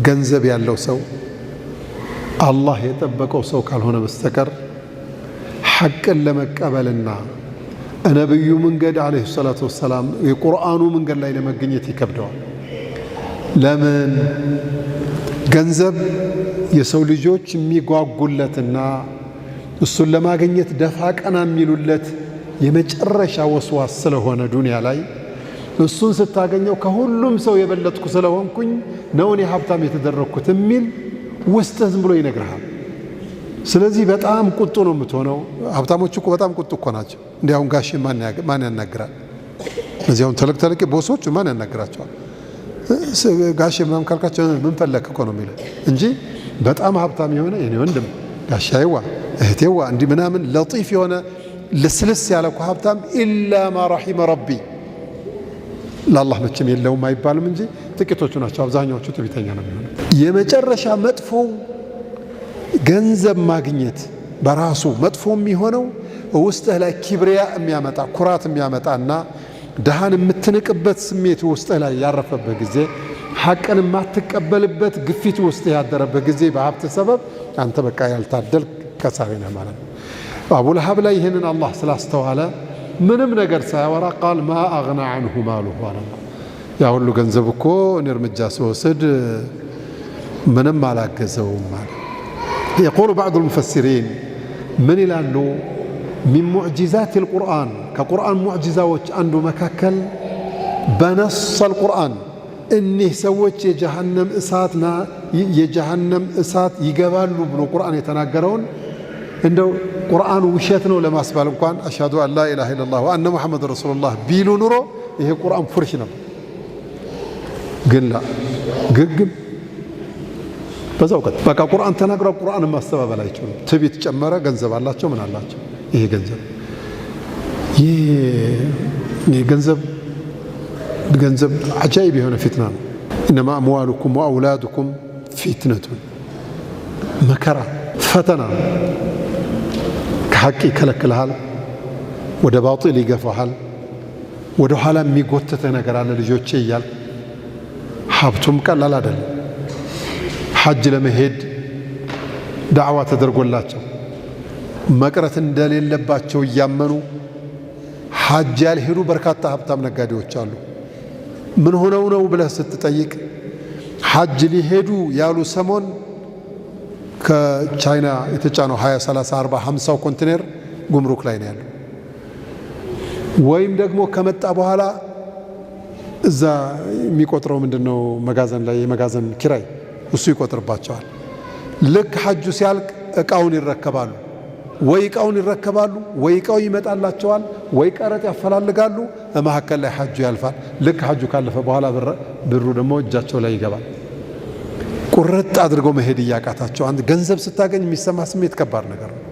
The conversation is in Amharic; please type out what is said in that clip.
ገንዘብ ያለው ሰው አላህ የጠበቀው ሰው ካልሆነ በስተቀር ሐቅን ለመቀበልና ነብዩ መንገድ عليه الصلاة والسلام የቁርአኑ መንገድ ላይ ለመገኘት ይከብደዋል። ለምን? ገንዘብ የሰው ልጆች የሚጓጉለትና እሱን ለማግኘት ደፋ ቀና የሚሉለት የመጨረሻ ወስዋስ ስለሆነ ዱንያ ላይ እሱን ስታገኘው ከሁሉም ሰው የበለጥኩ ስለሆንኩኝ ነው እኔ ሀብታም የተደረግኩት የሚል ውስጥህ ዝም ብሎ ይነግርሃል። ስለዚህ በጣም ቁጡ ነው የምትሆነው። ሀብታሞች እኮ በጣም ቁጡ እኮ ናቸው። እንዲህ አሁን ጋሼ ማን ያናግራል? እዚህ አሁን ተለቅ ተለቅ boss ኦች ማን ያናግራቸዋል? ጋሼ ምናምን ካልካቸው ምን ፈለክ እኮ ነው የሚለው እንጂ በጣም ሀብታም የሆነ የኔ ወንድም ጋሻይዋ እህቴዋ እንዲህ ምናምን لطيف የሆነ ልስልስ ያለ እኮ ሀብታም إلا ما رحم ربي ለአላህ መቼም የለውም አይባልም እንጂ ጥቂቶቹ ናቸው። አብዛኛዎቹ ትዕቢተኛ ነው የሚሆነው። የመጨረሻ መጥፎው ገንዘብ ማግኘት በራሱ መጥፎ የሚሆነው ውስጥህ ላይ كبرياء የሚያመጣ ኩራት የሚያመጣና ድሃን የምትንቅበት ስሜት ውስጥህ ላይ ያረፈበት ጊዜ፣ ሐቅን የማትቀበልበት ግፊት ውስጥህ ያደረበት ጊዜ በሀብት ሰበብ አንተ በቃ ያልታደልክ ከሳሪ ነህ ማለት ነው። አቡ ለሀብ ላይ ይህንን አላህ ስላስተዋለ ምንም ነገር ሳያወራ قال ما أغنى عنه ماله አለ። ያ ሁሉ ገንዘብ እኮ እኔ እርምጃ ስወስድ ምንም አላገዘውም አለ። يقول بعض المفسرين ምን ይላሉ? من معجزات القرآن ከቁርአን ሙዕጂዛዎች አንዱ መካከል በ نص القرآن እኒህ ሰዎች የጀሃነም እሳት ይገባሉ ብሎ ቁርአን የተናገረውን እንደው ቁርአን ውሸት ነው ለማስባል እንኳን أشهد أن لا إله إلا الله وأن محمد رسول الله ቢሉ ኑሮ ይሄ ቁርአን ፉርሽ ነበር። ግን ላ ግግም በዛው ቀጥ በቃ ቁርአን ተናግሯል። ቁርአንን ማስተባበል አይችሉም። ትዕቢት ጨመረ። ገንዘብ አላቸው፣ ምን አላቸው። ይሄ ገንዘብ ይሄ ገንዘብ ገንዘብ عجائب የሆነ ፊትና ነው። إنما أموالكم وأولادكم فتنة መከራ ፈተና ነው። ከሐቅ ይከለክልሃል፣ ወደ ባጢል ይገፋሃል፣ ወደ ኋላ የሚጎትትህ ነገር አለ ልጆቼ እያል ሀብቱም ቀላል አይደለም። ሐጅ ለመሄድ ዳዕዋ ተደርጎላቸው መቅረት እንደሌለባቸው እያመኑ ሐጅ ያልሄዱ በርካታ ሀብታም ነጋዴዎች አሉ። ምን ሆነው ነው ብለህ ስትጠይቅ ሐጅ ሊሄዱ ያሉ ሰሞን ከቻይና የተጫነው 20፣ 30፣ 40፣ 50 ኮንቴነር ጉምሩክ ላይ ነው ያለው። ወይም ደግሞ ከመጣ በኋላ እዛ የሚቆጥረው ምንድን ነው መጋዘን ላይ የመጋዘን ኪራይ እሱ ይቆጥርባቸዋል። ልክ ሐጁ ሲያልቅ እቃውን ይረከባሉ። ወይ እቃውን ይረከባሉ፣ ወይ እቃው ይመጣላቸዋል፣ ወይ ቀረጥ ያፈላልጋሉ። መካከል ላይ ሐጁ ያልፋል። ልክ ሐጁ ካለፈ በኋላ ብሩ ደግሞ እጃቸው ላይ ይገባል። ቁርጥ አድርገው መሄድ እያቃታቸው አንድ ገንዘብ ስታገኝ የሚሰማ ስሜት ከባድ ነገር ነው።